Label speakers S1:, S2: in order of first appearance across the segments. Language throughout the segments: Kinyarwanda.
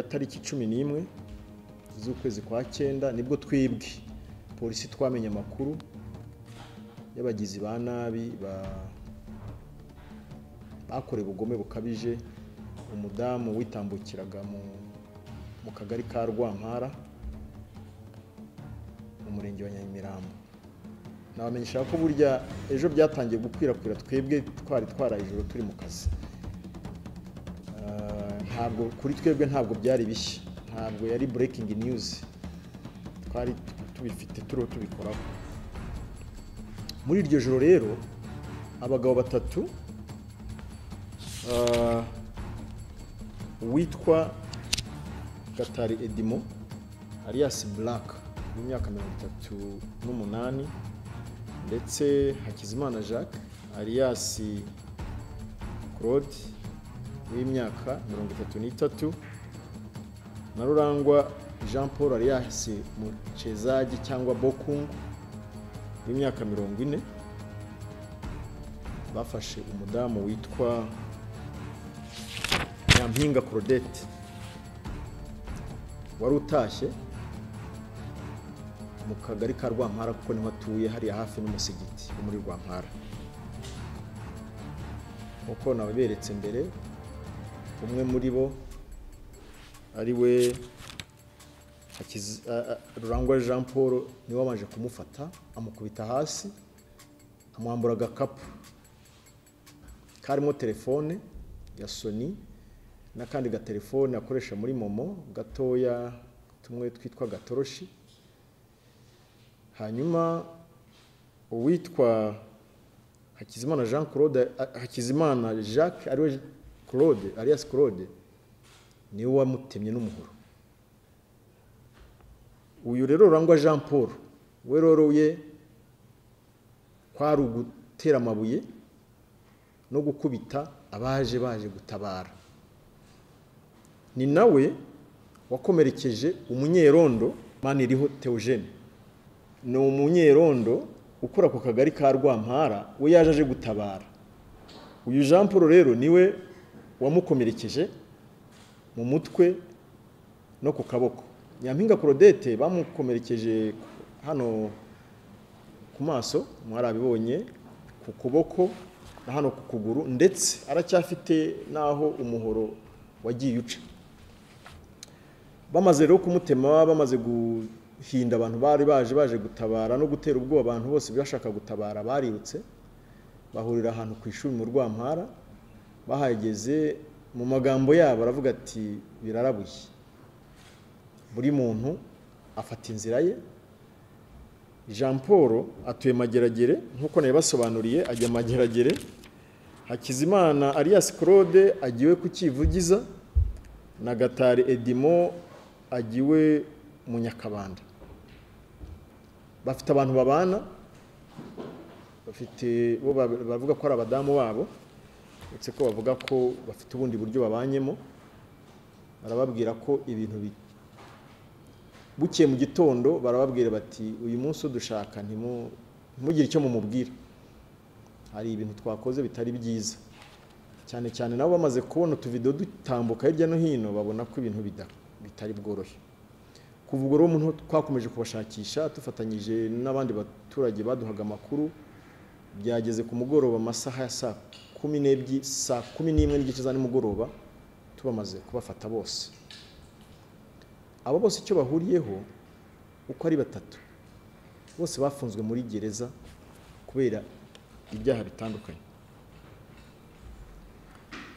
S1: ya tariki 11 z'ukwezi kwa 9 nibwo twibwe polisi twamenye amakuru y'abagizi ba nabi bakorewe ubugome bukabije umudamu witambukiraga mu kagari ka Rwampara mu murenge wa Nyamirambo. Nabamenyesha ko burya ejo byatangiye gukwirakwira, twebwe twari twaraye ijoro turi mu kazi. Ntabwo kuri twebwe ntabwo byari bishya, ntabwo yari breaking news, twari tubifite turiho tubikoraho. Muri iryo joro rero abagabo batatu, uwitwa Gatari Edimo alias Black w'imyaka 38 ndetse Hakizimana Jacques alias Claude w'imyaka 33 na Rurangwa Jean Paul alias Muchezaji cyangwa Bokungu w'imyaka 40 bafashe umudamu witwa Nyampinga Claudette wari utashye mu kagari ka Rwampara kuko niho atuye, hariya hafi n'umusigiti wo muri Rwampara. Uko nababeretse mbere, umwe muri bo ari we Rurangwa Jean Paul niwe wabanje kumufata, amukubita hasi, amwambura agakapu karimo telefone ya Sony n'akandi gatelefone akoresha muri Momo gatoya tumwe twitwa gatoroshi. Hanyuma uwitwa Hakizimana Jean Claude, Hakizimana Jacques ariwe Claude alias Claude niwe wamutemye n'umuhoro. Uyu rero Rurangwa Jean Paul we rero ye kwari ugutera amabuye no gukubita abaje baje gutabara. Ni nawe wakomerekeje umunyerondo Maniriho Theogene, ni umunyerondo ukora ku kagari ka Rwampara, we yaje aje gutabara. Uyu Jean Paul rero niwe wamukomerekeje mu mutwe no ku kaboko. Nyampinga Claudette bamukomerekeje hano ku maso, mwarabibonye, ku kuboko na hano ku kuguru, ndetse aracyafite naho umuhoro wagiye uca. Bamaze rero kumutema, bamaze guhinda abantu bari baje gutabara no gutera ubwoba abantu bose bashaka gutabara, barirutse bahurira ahantu ku ishuri mu Rwampara. Bahageze mu magambo yabo baravuga ati birarabuye, buri muntu afata inzira ye. Jean Paul atuye Mageragere nkuko nabibasobanuriye, ajya Mageragere. Hakizimana alias Claude agiwe kukivugiza na Gatari Edimo agiwe mu Nyakabanda. Bafite abantu babana, bafite bo bavuga ko ari abadamu babo, uretse ko bavuga ko bafite ubundi buryo babanyemo. Barababwira ko ibintu bukeye mu gitondo barababwira bati uyu munsi dushaka ntimugire icyo mumubwira, hari ibintu twakoze bitari byiza. Cyane cyane nabo bamaze kubona utuvidewo dutambuka hirya no hino, babona ko ibintu bitari bworoshye. Kuva ubwo rero umuntu twakomeje kubashakisha dufatanyije n'abandi baturage baduhaga amakuru. Byageze ku mugoroba amasaha ya saa 12, saa 11:30 za nimugoroba tubamaze kubafata bose. Abo bose icyo bahuriyeho uko ari batatu bose bafunzwe muri gereza kubera ibyaha bitandukanye.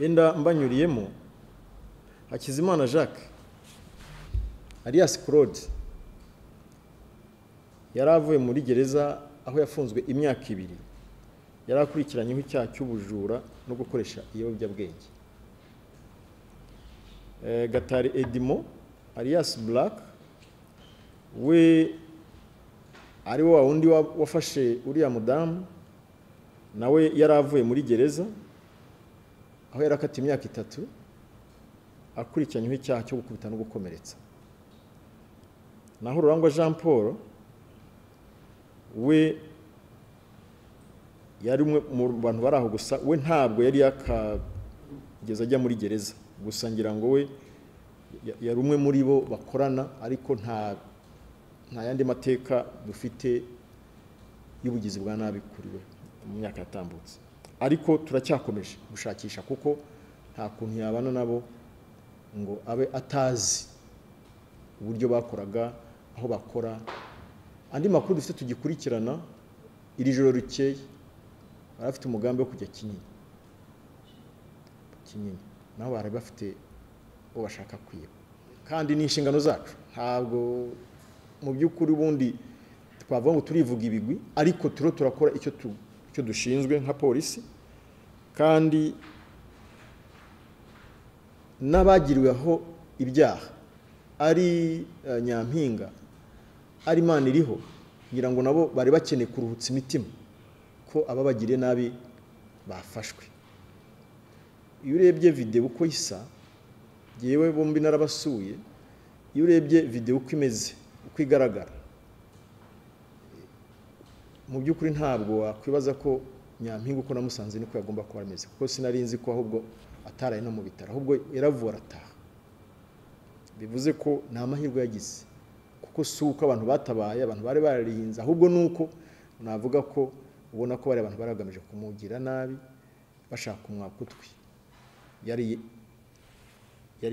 S1: Yenda mbanyuriyemo, Hakizimana Jacques alias Claude yari avuye muri gereza aho yafunzwe imyaka 2, yari akurikiranyweho icyaha cy'ubujura no gukoresha ibiyobyabwenge. Gatari Edimo alias Black we ari wa wundi wafashe uriya mudamu, nawe yari avuye muri gereza aho yarakatiye imyaka 3 akurikiranyweho icyaha cyo gukubita no gukomeretsa. Naho Rurangwa Jean Paul we yari umwe mu bantu bari aho gusa, we ntabwo yari yakageza ajya muri gereza, gusa ngira ngo we yari umwe muri bo bakorana, ariko nta yandi mateka dufite y'ubugizi bwa nabi kuri we mu myaka yatambutse. Ariko turacyakomeje gushakisha kuko nta kuntu yabana nabo ngo abe atazi uburyo bakoraga, aho bakora. Andi makuru dufite tugikurikirana, iri joro rikeye bari bafite umugambi wo kujya Kinyinya, naho bari bafite uwo bashaka kwiba. Kandi ni inshingano zacu, ntabwo mu by'ukuri ubundi twavuga ngo turivuga ibigwi, ariko turiho turakora icyo dushinzwe nka polisi. Kandi n'abagiriweho ibyaha ari Nyampinga, ari Maniriho, ngira ngo nabo bari bakeneye kuruhutsa imitima ko ababagiriye nabi bafashwe. Iyo urebye video uko isa, yewe bombi narabasuye, iyo urebye video uko imeze, uko igaragara, mu by'ukuri ntabwo wakwibaza ko Nyampinga uko namusanze niko yagomba kuba ameze, kuko sinari nzi ko ahubwo ataraye no mu bitaro, ahubwo yaravura ataha. Bivuze ko nta mahirwe yagize, kuko si uko abantu batabaye, abantu bari barihinze, ahubwo nuko navuga ko ubona ko bari abantu baragamije kumugira nabi, bashaka kumwaka utwi yari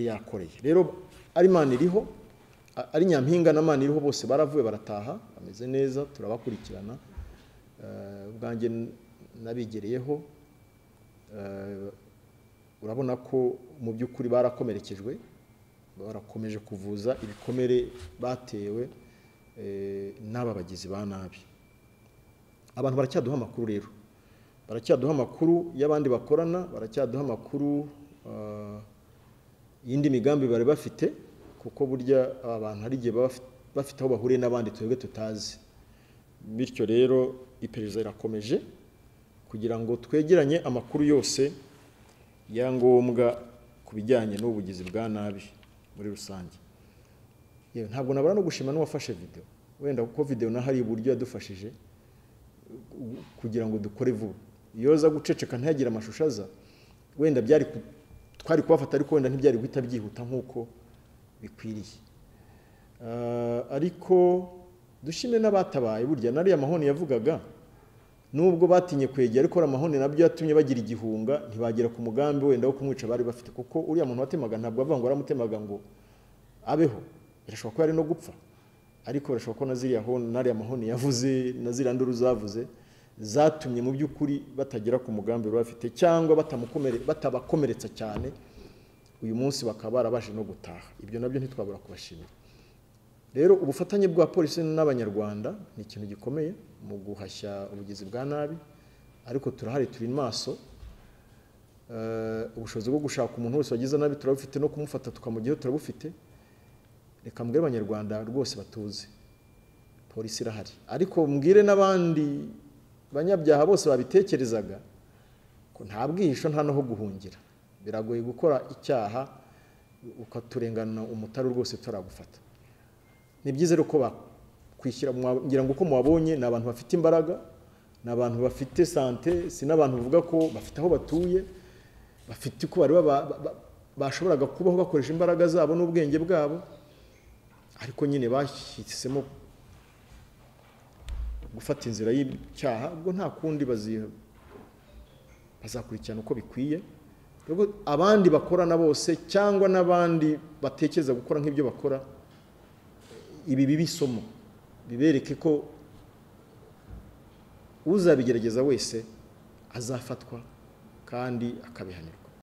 S1: yakoreye. Rero ari Maniriho, ari Nyampinga na Maniriho bose baravuye barataha, bameze neza, turabakurikirana. Ubwanjye nabigereyeho, urabona ko mu by'ukuri barakomerekejwe, barakomeje kuvuza ibikomere batewe n'aba bagizi ba nabi. Abantu baracyaduha amakuru rero, baracyaduha amakuru y'abandi bakorana, baracyaduha amakuru y'indi migambi bari bafite, kuko burya aba bantu hari igihe bafite aho bahuriye n'abandi twebwe tutazi. Bityo rero iperereza rirakomeje kugira ngo twegeranye amakuru yose ya ngombwa ku bijyanye n'ubugizi bwa nabi muri rusange. Yewe ntabwo nabura no gushima n'uwafashe video, wenda kuko video na hari uburyo yadufashije kugira ngo dukore vuba. Iyo za guceceka ntiyagira amashusho aza, wenda byari twari kubafata, ariko wenda ntibyari guhita byihuta nkuko bikwiriye. Ariko dushime n'abatabaye, burya nariya mahoni yavugaga, nubwo batinye kwegera, ariko amahoni nabyo yatumye bagira igihunga, ntibagera ku mugambi wenda wo kumwica bari bafite, kuko uriya muntu watemaga ntabwo avuga ngo aramutemaga ngo abeho, birashoboka ko yari no gupfa, ariko birashoboka ko na ziriya honi, nariya mahoni yavuze, na ziriya nduru zavuze, zatumye mu by'ukuri batagera ku mugambi bari bafite, cyangwa batabakomeretsa cyane, uyu munsi bakaba barabashe no gutaha. Ibyo nabyo ntitwabura kubashimira. Rero ubufatanye bwa polisi n'abanyarwanda ni ikintu gikomeye mu guhashya ubugizi bwa nabi, ariko turahari, turi maso. Ubushobozi bwo gushaka umuntu wese wagize nabi turabufite, no kumufata tukamugeho turabufite. Reka mbwire abanyarwanda rwose batuze, polisi irahari. Ariko mbwire n'abandi banyabyaha bose babitekerezaga ko nta bwihisho, nta naho guhungira. Biragoye gukora icyaha ukaturengana umutari rwose turagufata. Ni byiza rero ko bakwishyira, ngira ngo uko mubabonye ni abantu bafite imbaraga, ni abantu bafite sante, si n'abantu bavuga ko bafite aho batuye, bafite uko bari bashoboraga kubaho bakoresha imbaraga zabo n'ubwenge bwabo, ariko nyine bahisemo gufata inzira y'icyaha. Ubwo nta kundi bazakurikirana uko bikwiye. Abandi bakorana bose cyangwa n'abandi batekereza gukora nk'ibyo bakora, ibi bibisomo bibereke ko uzabigerageza wese azafatwa kandi akabihanirwa.